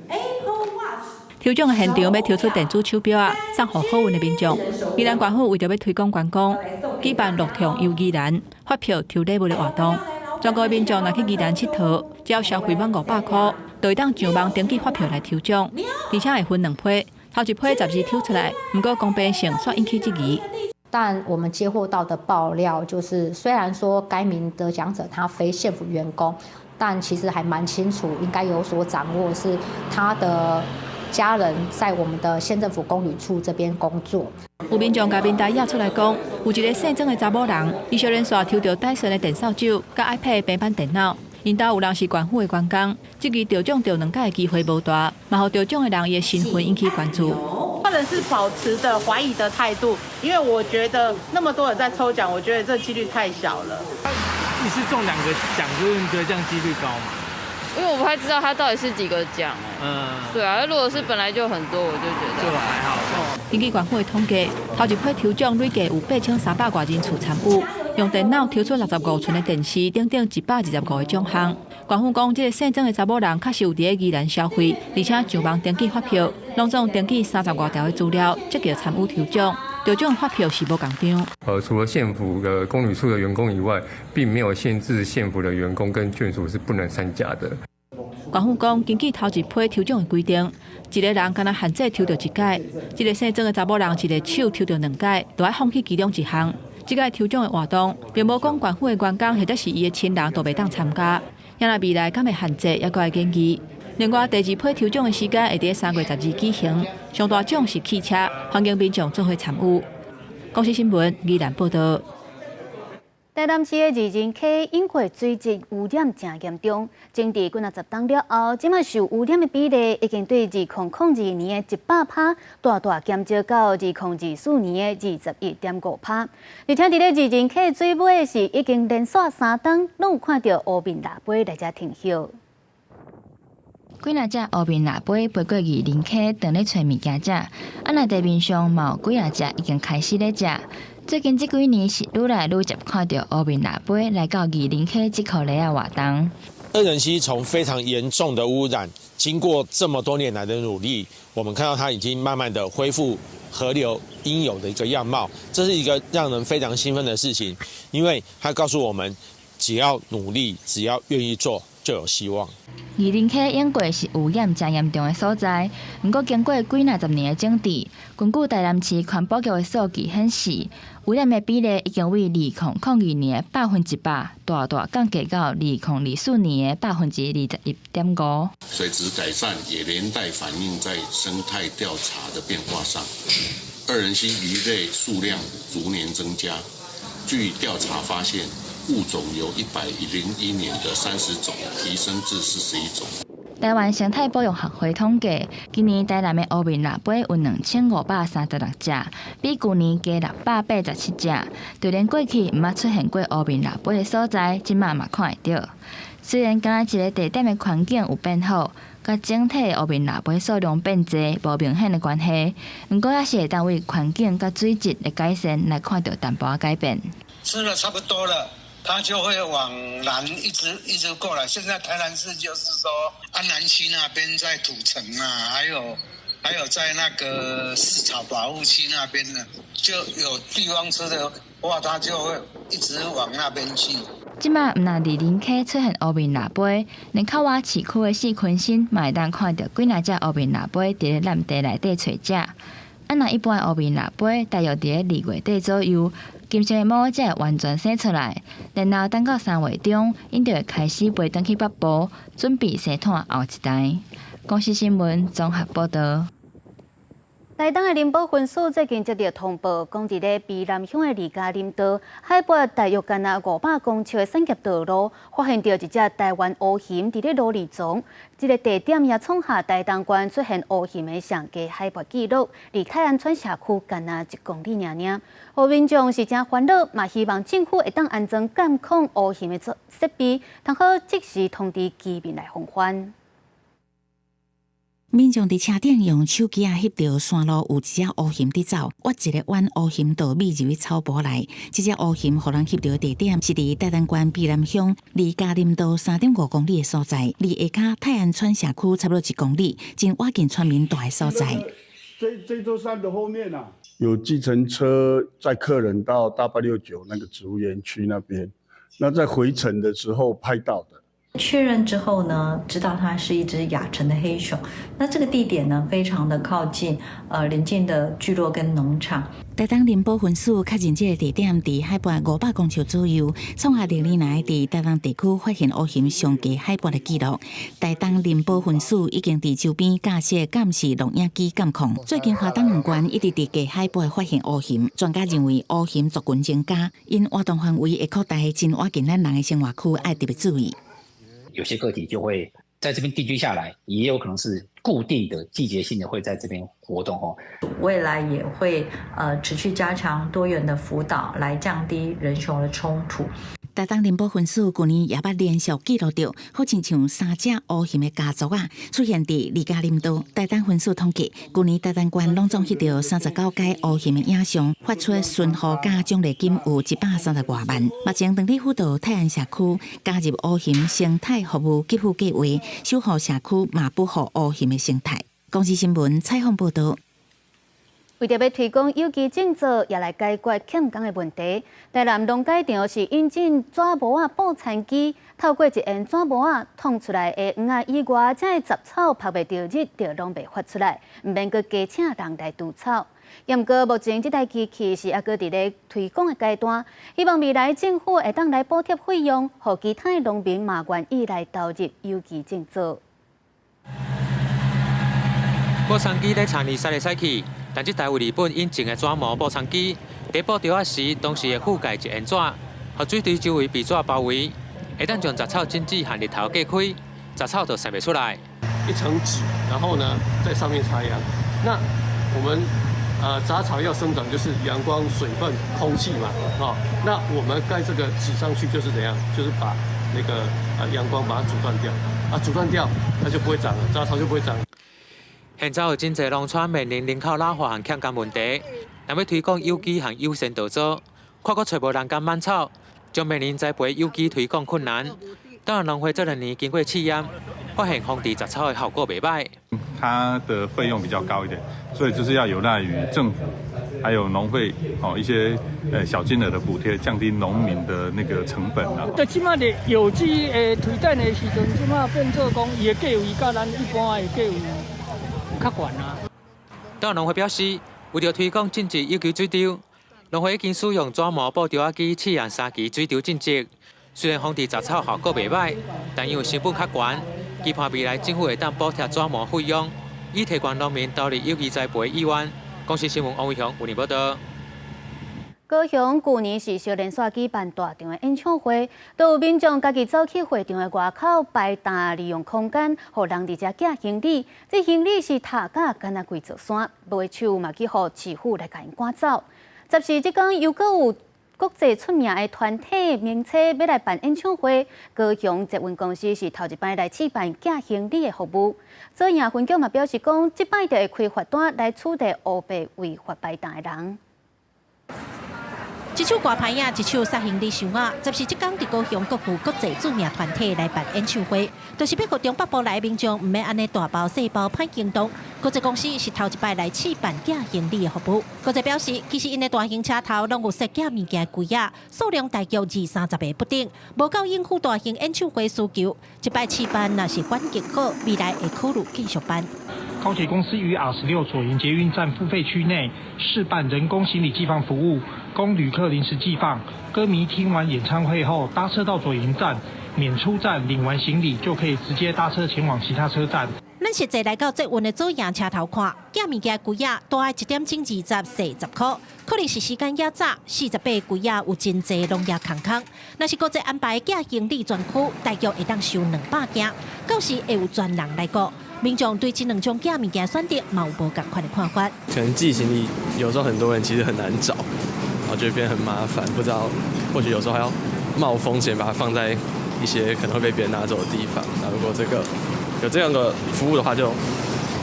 Apple Watch。抽獎的現場欲抽出電子手錶仔，送予好運的民眾。宜蘭縣府為著欲推廣觀光，舉辦樂暢遊宜蘭發票抽禮物的活動。全國的民眾若去宜蘭𨑨迌，只要消費滿500箍，就會當上網登記發票來抽獎，而且會分兩批，頭一批12抽出來，毋過公平性煞引起質疑。但我們接獲到的爆料就是，雖然說該名得獎者他非縣府員工，但其實還蠻清楚，應該有所掌握，是他的家人在我們的縣政府公旅處這邊工作。有民眾共平台掖出來講，有一个姓曾的查某人，伊小連續抽著戴森的電掃帚、佮 iPad 平板電腦。𪜶兜有人是縣府的員工，這支得獎著兩擺的機會無大，嘛予得獎的人伊的身份引起關注。個人是保持著懷疑的態度，因為我覺得那麼多人在抽獎，我覺得這幾率太小了。一次中兩個獎，就是你覺得這樣幾率高嗎？因為我不太知道他到底是幾個獎。對啊，如果是本來就很多，我就覺得就還好。根據縣府的統計，頭一批抽獎累計有8300外人次參與，用電腦抽出65寸的電視等等125個獎項。縣府講，這个姓曾的查某人確實有佇咧宜蘭消費，而且上網登記發票，攏總登記30外條的資料，積極參與抽獎。得獎發票是無仝張。除了縣府的公旅處的員工以外，並沒有限制縣府的員工跟眷屬是不能參加的。縣府講，根據頭一批抽獎的規定，一个人干焦限制抽著一擺，這个姓曾的查某人一个手抽著兩擺，就愛放棄其中一項。這擺抽獎的活動，並無講縣府的員工或者是伊的親人都袂當參加。也若未來敢會限制，猶閣愛研議。另外，第二批抽獎的時間會佇3月12舉行，上大獎是汽車，歡迎民眾做伙參與。公視新聞，宜蘭報導。台南市的二仁溪湧過水質污染誠嚴重，整治幾若十冬了後，這馬受污染的比例已經對2002年的100%大大減少到2024年的21.5%。而且佇咧二仁溪水尾是已經連續3冬，攏有看著烏面蜊飛來遮停歇。幾若隻烏面蜊飛飛過二仁溪，踮咧揣物件食。啊，若地面上嘛有幾若隻已經開始咧食。最近這幾年是愈來愈捷看著烏面蜊飛來到二仁溪這箍犁仔活動。二仁溪從非常嚴重的污染，經過這麼多年來的努力，我們看到它已經慢慢的恢復河流應有的一個樣貌，這是一個讓人非常興奮的事情，因為它告訴我們，只要努力，只要願意做，就有希望。二仁溪湧過是污染誠嚴重的所在，毋過經過幾若十年的整治，根據台南市環保局的數據顯示，污染的比例已經為2002年的100%，大大降低到2024年的21.5%。水質改善也連帶反映在生態調查的變化上，二仁溪魚類數量逐年增加。據調查發現，物種由101年的30種提升至41種。台灣生態保育學會統計，今年台南的烏面蜊飛有2536隻，比舊年加687隻。就連過去毋捌出現過烏面蜊飛的所在，這馬嘛看會著。雖然敢若一个地點的環境有變好，佮整體烏面蜊飛數量變濟無明顯的關係，毋過猶是會當為環境佮水質的改善來看著淡薄仔改變。吃了差不多了，它就會往南一直一直過來。現在台南市就是說安南區那邊在土城啊，還有在那個四草保護區那邊呢，就有地方吃的話，它就會一直往那邊去。這馬毋但二仁溪出現烏面蜊飛，連較倚市區的四坤新嘛會當看著幾若隻烏面蜊飛佇咧爛地內底揣食。啊，若一般的烏面蜊飛大約佇咧2月底左右，金色的毛才會完全生出來，然後等到3月中，𪜶就會開始飛轉去北部，準備生湠後一代。公視新聞綜合報導。台東的林保分署最近接著通報，講佇咧卑南鄉的二家林道，海拔大約干焦500公尺的產業道路，發現著一隻台灣烏熊佇咧蘆薈叢。這个地點也創下台東縣出現烏熊的上低海拔紀錄，離泰安村社區干焦1公里爾爾。予民眾是誠煩惱，嘛希望政府會當安裝監控烏熊的設備，通好即時通知居民來防範。民眾佇車頂用手機仔翕著山路有一隻烏熊佇走，挖一个彎烏熊就覕入去草埔內。這隻烏熊予人翕著的地點是佇台東縣卑南鄉離嘉林道3.5公里的所在，離下跤泰安村社區差不多1公里，真倚近村民住的所在。這座山的後面啊，有計程車載客人到大八六九那個植物園區那邊，那在回程的時候拍到的。確認之後呢，知道它是一隻亞成的黑熊。那這個地點呢，非常的靠近，鄰近的聚落跟農場。台東林保分署確認這个地點佇海拔500公尺左右，創下歷年來佇台東地區發現烏熊上低海拔的紀錄。台東林保分署已經佇周邊架設監視錄影機監控。最近花東兩縣一直佇低海拔發現烏熊，專家認為烏熊族群增加，𪜶活動範圍會擴大，真倚近咱人的生活區，愛特別注意。有些個體就會在這邊定居下來，也有可能是固定的季節性的會在這邊活動哦。未來也會持續加強多元的輔導，來降低人熊的衝突。台東林保分署舊年也捌連續記錄著，好親像三隻烏熊的家族啊，出現佇二家林道。台東分署統計，舊年台東縣攏總翕著39改烏熊的影像，發出巡護佮獎勵金有130外萬。目前當地輔導泰安社區加入烏熊生態服務給付計劃，守護社區嘛保護烏熊的生態。公視新聞採訪報導。為著欲推廣有機種作，也來解決欠工的問題。台南農改場是引進紙模仔布田機，透過一緣紙模仔燙出來的黃仔以外，這个雜草曬袂著日，就攏袂發出來，毋免閣加請人來除草。毋過目前這台機器是猶閣佇咧推廣的階段，希望未來政府會當來補貼費用，予其他的農民嘛願意來投入有機種作。播田機咧田裡駛來駛去。但這台為日本引進的紙模布田機，佇布稻仔時，同時會覆蓋一緣紙，予水池周圍被紙包圍，會當將雜草種子和日頭隔開，雜草就生袂出來。一層紙，然後呢，在上面插秧。那我們雜草要生長，就是陽光、水分、空氣嘛，哦，那我們蓋這個紙上去就是怎樣？就是把那個陽光把它阻斷掉，啊，阻斷掉，它就不會長了，雜草就不會長。現在有真濟農村面臨人口老化和欠工問題，若欲推廣有機和友善稻作，看閣揣無人工挽草，將面臨栽培有機推廣困難。當然，農會這兩年經過試驗，發現防治雜草的效果袂䆀。它的費用比較高一點，所以就是要有賴於政府，還有農會哦一些小金額的補貼，降低農民的那個成本啊。對，這擺的有機的推展的時陣，這擺變做講伊的價位佮咱一般的價位有較懸啊。當農會表示，為著推廣種植有機水稻，農會已經使用紙膜布稻仔機試驗三期水稻種植。雖然防治雜草效果袂䆀，但因為成本較懸，期盼未來政府會當補貼紙膜費用，以提懸農民投入有機栽培意願。公視新聞王偉雄有報道。高雄舊年是小連續舉辦大場的演唱會，都有民眾家己走去會場的外口擺擔利用空間，予人佇遮寄行李。這行李是踏甲敢若規座山，無手嘛去予市府來共𪜶趕走。十四這工又閣有國際出名的團體名車欲來辦演唱會，高雄捷運公司是頭一擺來試辦寄行李的服務。左營分局嘛表示講，這擺就會開罰單來處理烏白違法擺擔的人。一手掛牌仔，一手撒行李箱仔。十四這工佇高雄閣有國際著名團體來辦演唱會，就是欲予中北部來的民眾毋免按呢大包細包歹行動。國際公司是頭一擺來試辦寄行李的服務。國際表示，其實𪜶的大型車頭攏有設寄物件櫃仔，數量大約二三十个不等，無夠應付大型演唱會需求。這擺試辦若是反應好，未來會考慮繼續辦。高鐵公司於 R16 左營捷運站付費區內試辦人工行李寄放服務，供旅客臨時寄放。歌迷聽完演唱會後，搭車到左營站，免出站領完行李就可以直接搭車前往其他車站。咱實際來到捷運的左營車頭看，寄物件櫃仔大一點鐘20、細10箍，可能是時間猶早，48櫃仔有真濟攏猶空空。若是國際安排寄行李專區，大約會當收200件，到時會有專人來顧。民眾對這兩種寄物件選擇嘛有無仝款的看法。可能寄行李有時候很多人其實很難找，然後就變很麻煩，不知道或許有時候還要冒風險把它放在一些可能會被別人拿走的地方。那如果這個有這樣的服務的話，就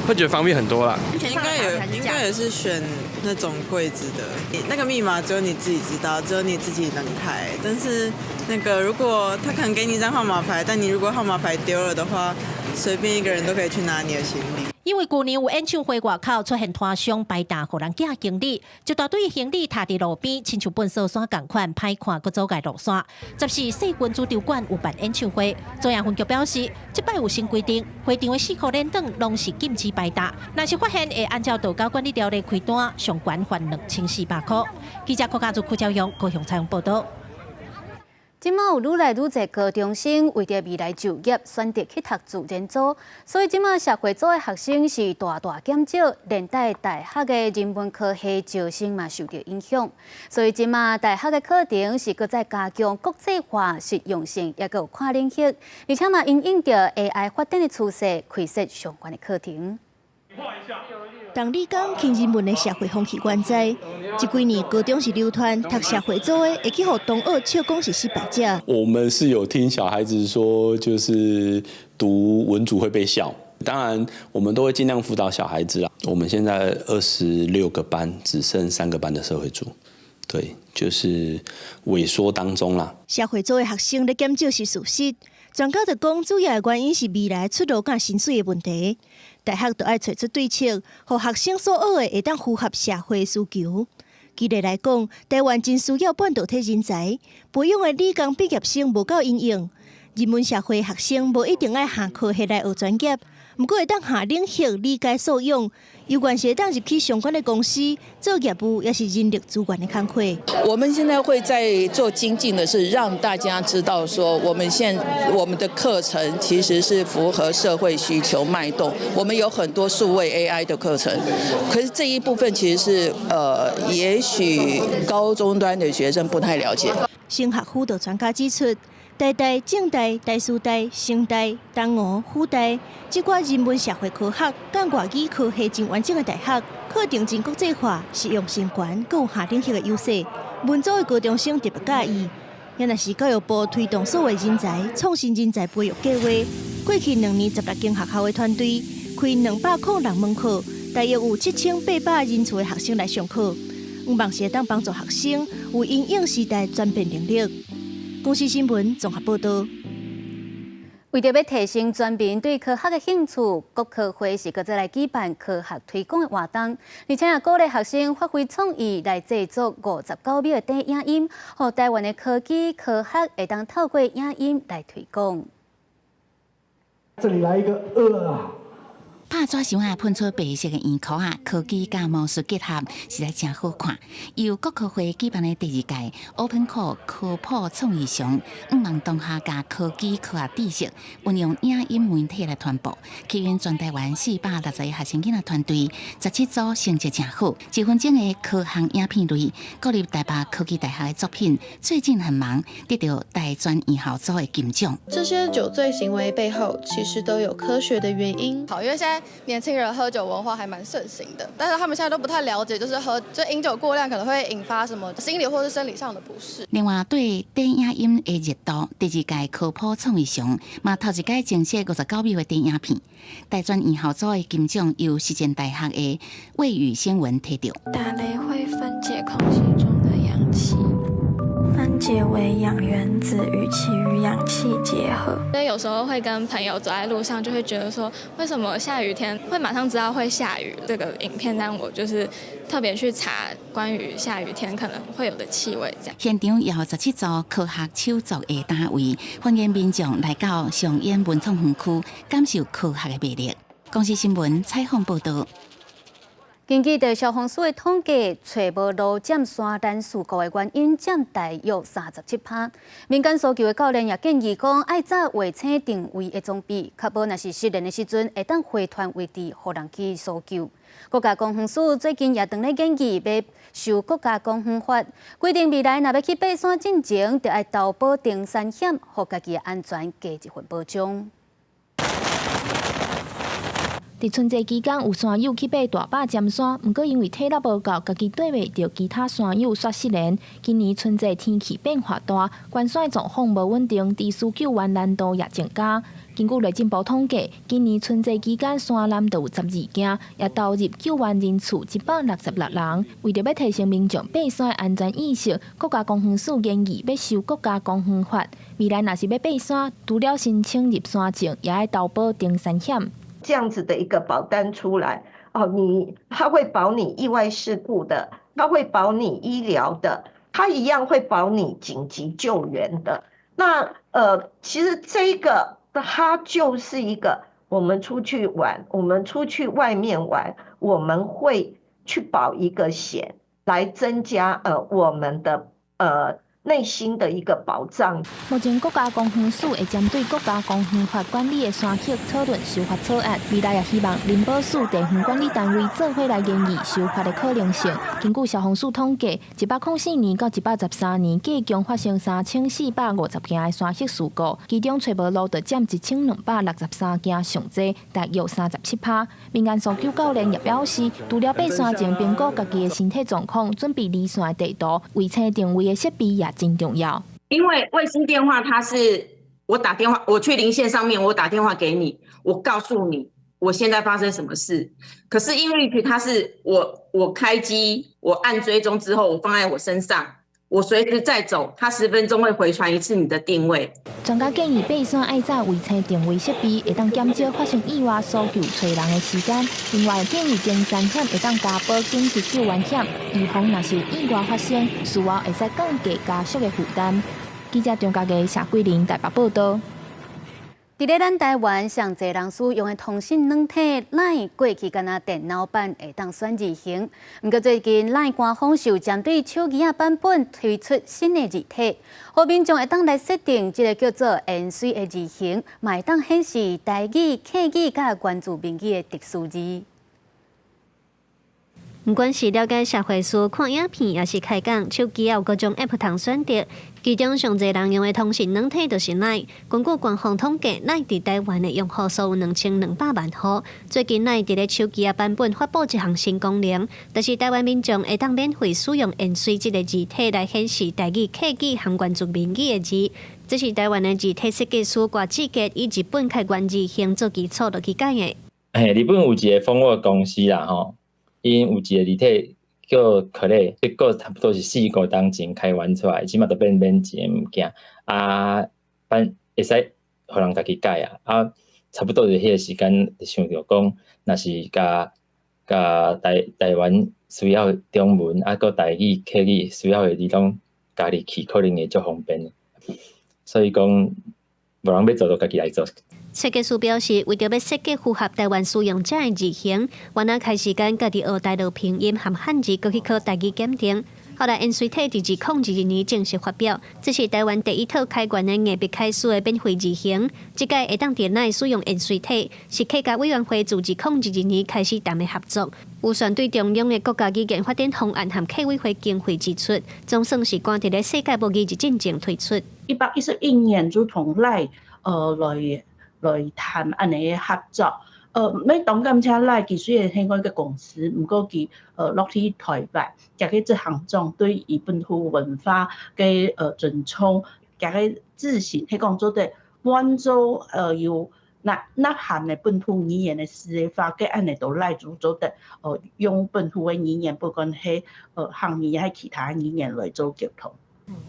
會覺得方便很多啦。應該也是選那種櫃子的，那個密碼只有你自己知道，只有你自己能開。但是那個如果他可能給你一張號碼牌，但你如果號碼牌丟了的話，隨便一個人都可以去拿你的行李。因為舊年有演唱會外口出現攤商擺擔，予人寄行李，一大堆行李疊佇路邊，親像糞掃山仝款，歹看，閣阻礙路線。14世軍主場館有辦演唱會，左營分局表示，這擺有新規定，會場的四箍連檔攏是禁止擺擔，若是發現會按照道交管理條例開單，上懸罰2400箍。記者郭家祖、柯昭勇高雄採訪報導。這馬有愈來愈濟高中生為著未來就業，選擇去讀自然組，所以這馬社會組的學生是大大減少，連帶大學的人文科系招生嘛受著影響。所以這馬大學的課程是閣再加強國際化、實用性，抑閣有跨領域，而且嘛因應著 AI 發展的趨勢，開設相關的課程。當你講輕人文的社會風氣原在，這幾年高中是流傳讀社會組的會去予同學笑講是失敗者。我們是有聽小孩子說，就是讀文組會被笑。當然，我們都會盡量輔導小孩子啦。我們現在26個班，只剩3個班的社會組，對，就是萎縮當中啦。社會組的學生咧減少是事實，專家就講，主要的原因是未來出路佮薪水的問題。大學就愛揣出對策，予學生所學的會當符合社會需求。舉例來講，台灣真需要半導體人才，培養的理工畢業生無夠𪜶用。人文社會學生無一定愛下科系來學專業，毋過會當下領域理解素養，猶原是會當入去相關的公司做業務，抑是人力資源的工課。我們現在會在做精進的是，讓大家知道說，我們的課程其實是符合社會需求脈動。我們有很多數位 AI 的課程，可是這一部分其實是也許高中端的學生不太了解。升學輔導專家指出，台大、政大、台師大、成大、東吳、輔大，這寡人文社會科學、佮外語科系真完整的大學，課程真國際化，實用性懸，閣有下等級的優勢。文組的高中生特別佮意。也若是教育部推動數位人才、創新人才培育計劃，過去2年16間學校的團隊開206門課，大約有7800人次的學生來上課。向望是會當幫助學生有因應時代轉變能力。公視新聞綜合報導。為著欲提升全民對科學的興趣，國科會是閣再來舉辦科學推廣的活動，而且也鼓勵學生發揮創意來製作59秒的短影音，予台灣的科技科學會當透過影音來推廣。這裡來一個二啊！拍紙箱仔噴出白色的圓箍仔，科技佮魔術結合，實在誠好看。由國科會舉辦的第二屆 OpenCore 科普創意熊，向望同學共科技科學知識運用影音媒體來傳播，吸引全台灣460個學生囡仔團隊，17組成績誠好。1分鐘的科學影片內，國立台北科技大學的作品最近很忙，得到大專院校組的金獎。這些酒醉行為背後，其實都有科學的原因。好，因為現在年輕人喝酒文化還蠻盛行的，但是他們現在都不太了解，就是喝就飲酒過量可能會引發什麼心理或是生理上的不適。另外，對短影音的熱度，第二屆科普創意熊嘛頭一擺增設59秒的短影片，大專院校組的金獎由實踐大學的魏宇新聞提著。打雷會分解空氣中的氧氣，分解為氧原子與其餘氧氣結合。因為有時候會跟朋友走在路上，就會覺得說，為什麼下雨天會馬上知道會下雨？這個影片讓我就是特別去查關於下雨天可能會有的氣味。這樣。現場有17組科學手作的單位，歡迎民眾來到松煙文創園區，感受科學的魅力。公視新聞採訪報導。根據著消防署的統計，揣無路佔山難事故的原因佔大約37%。民間搜救的教練也建議講，愛早衛星定位的裝備，確保若是失聯的時陣，會當回傳位置，予人去搜救。國家公園署最近也正咧研議欲修國家公園法，規定未來若欲去爬山進前，著愛投保登山險，予家己的安全加一份保障。佇春節期間，有山友去爬大霸尖山，毋過因為體力無夠，家己綴袂著其他山友煞失聯。今年春節天氣變化大，懸山狀況無穩定，佇搜救援難度也增加。根據內政部統計，今年春節期間山難就有12件，也投入救援人次166人。為著欲提升民眾爬山的安全意識，國家公園署研議欲修國家公園法，未來若是欲爬山，除了申請入山證，也愛投保登山險。這樣子的一個保單出來，哦，你他會保你意外事故的，他會保你醫療的，他一樣會保你緊急救援的。那其實這個它就是一個我們出去玩，我們出去外面玩，我們會去保一個險，來增加我們的內心的一個保障。目前國家公園署會針對國家公園法管理的山域討論修法草案，未來也希望林保署地方管理單位做伙來研議修法的可能性。根據消防署統計，104年到113年，計共發生3450件的山域事故，其中揣無路就佔1263件，上濟大約37%。民間搜救教練也表示，除了爬山前評估家己的身體狀況，準備離山的地圖、衛星定位的設備也真重要。因為衛星電話，它是我打電話，我去連線上面，我打電話給你，我告訴你我現在發生什麼事。可是 inReach 它是我開機，我按追蹤之後，我放在我身上，我隨時在走，它10分鐘會回傳一次你的定位。專家建議爬山愛早衛星定位設備，會當減少發生意外搜救揣人的時間。另外建議登山險會當加保緊急救援險，預防若是有意外發生，事後會使降低家屬的負擔。記者張家傑、謝桂玲台北報導。佇咧咱台灣，上濟人使用的通訊軟體 LINE，過去干焦電腦版會當選字型。毋過最近 LINE 官方就針對手機仔版本推出新的字體，予民眾會當來設定這個叫做延髓的字型，嘛會當顯示台語、客語佮原住民語的特殊字。毋管是了解社會事、看影片，抑是開講，手機有各種 App 通選擇。其中上濟人用的通訊軟體就是 LINE。根據官方統計，LINE 佇台灣的用戶數有2200萬戶。最近 LINE 佇咧手機仔版本發布一項新功能，就是台灣民眾會當免費使用芫荽這个字體來顯示台語、客語和原住民語的字。這是台灣的字體設計師郭志傑以日本開源字型做基礎落去改的。嘿，日本有一个蜂窩公司啦，吼。𪜶有一个字體叫可樂，結果差不多是四五冬前開源出來，這馬都變免錢的物件啊，反會使予人家己改啊，啊，差不多就彼个時間就想著講，若是共共台台灣需要中文啊，閣台語、客語需要的字攏加入去，可能會足方便的。所以講，無人欲做，就家己來做。設計師表示，為著欲設計符合台灣使用者的字型，原來開時間家己學台語拼音和漢字，閣去考台語檢定。後來芫荽體佇2022年正式發表，這是台灣第一套開源的硬筆楷書的免費字型。這擺會當佇 LINE 使用芫荽體，是客家委員會自2022年開始談的合作。預算對中央的國家語言發展方案和客委會經費支出，總算是趕佇咧世界母語日進前推出。111年就同 LINE 來談按呢合作，欲當感謝 LINE 佢雖然係外國公司，毋過佢落佇台灣，這个執行長對伊本土文化个尊重，這个字型係講做得滿足有內內涵的本土語言的寫法，佮按呢都 LINE 做做得用本土的語言，不管係漢語抑係其他語言來做溝通。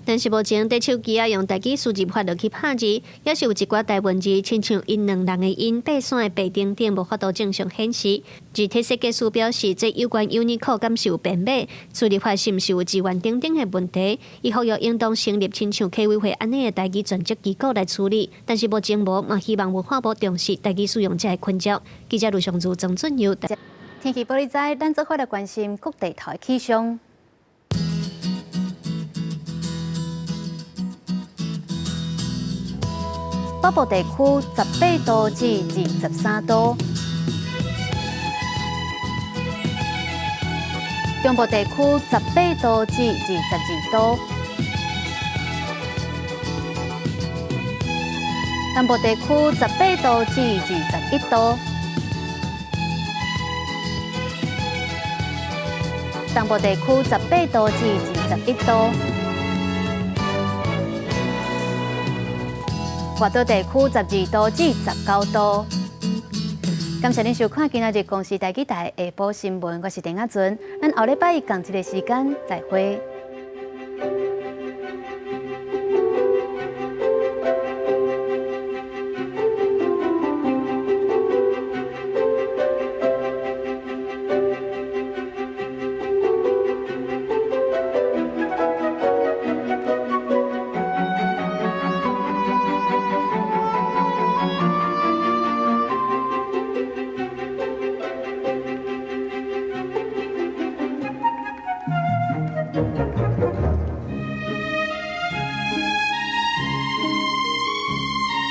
但是目前佇手機仔用台語輸入法落去拍字，抑是有一寡台文字，親像𪜶兩人的𪜶爬山的爬等等，無法度正常顯示。字體設計師表示，這有關 Unicode 敢是有編碼，輸入法是毋是有字源等等的問題？伊呼籲應當成立親像客委會按呢的台語專職機構來處理。但是目前無，嘛希望文化部重視台語使用者的困擾。記者盧尚如、曾俊佑。天氣報你知，咱做伙來關心各地頭的氣象。北部地區18度至23度，中部地區18度至22度，南部地區18度至21度，東部地區18度至21度。外島地區12度至19度。感謝您收看今仔日公視台語台下晡新聞，我是鄭亞純。咱後禮拜仝一个時間再會。